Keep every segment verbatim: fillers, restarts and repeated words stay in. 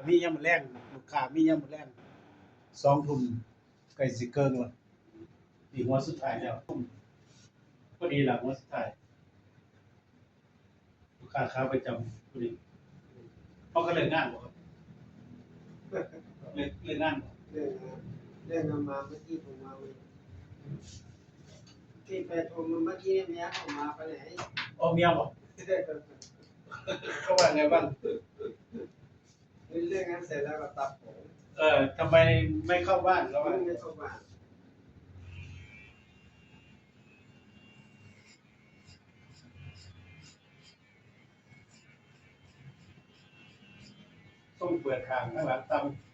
มียามมื้อแลง ลูกค้ามียามมื้อแลง สองทุ่มใกล้สิเกิ่งแล้ว นี่หัวสุดท้ายแล้ว พอดีล่ะหัวสุดท้าย ลูกค้าขาประจำพอดี เขาก็เลิกงานบ่ครับ เลิก เลิกงานบ่ เรื่องงานเรื่องงานมาเมื่อกี้ผมมาเมื่อกี้ไปโทรมาเมื่อกี้เนี่ยเมียผมมาไปไหน อ๋อ เมียบ่ เขาว่าไงบ้าง เล่นเรื่องนั้นเสร็จแล้วก็ตัดผม เออ ทำไมไม่เข้าบ้านเขาว่า ไม่เข้าบ้าน ต้องเปิดทางข้างหลังตำ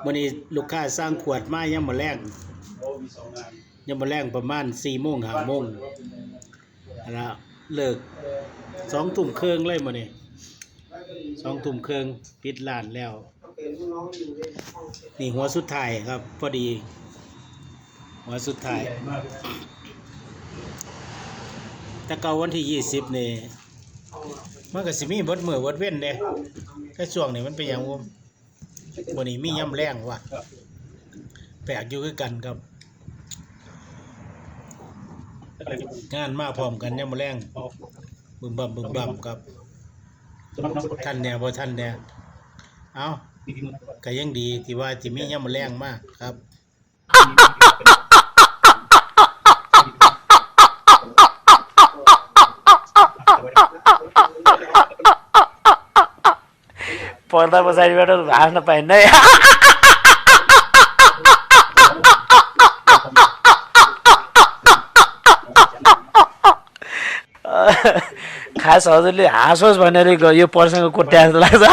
มื้อนี้ลูกค้าสั่งขวดมายามมื้อแลง โอ้ มีสองงาน ยามมื้อแลงประมาณสี่โมง ห้าโมง อันละเลิกสองทุ่มครึ่งเลยมื้อนี้ สองทุ่มครึ่งปิดร้านแล้ว นี่หัวสุดท้ายครับ พอดี หัวสุดท้าย แต่เก่าวันที่ยี่สิบนี่ มันก็สิมีเบิดมื้อเบิดเว็นเด้ แต่ช่วงนี้มันเป็นหยังวะ มื้อนี้มียามแลงว่ะ แปลกอยู่คือกันครับ งานมาพร้อมกันยามมื้อแลง บึมบั่มบึมบั่มครับ ทันแหน่บ่ทันแหน่ เอ้า ก็ยังดีที่ว่าสิมียามมื้อแลงมาครับ Porta pasal di mana tu? Ah, nampak ni. खास हजुरले हाँसोस् भनेर ग- यो प्रसङ्ग कोट्याएर लाग्छ।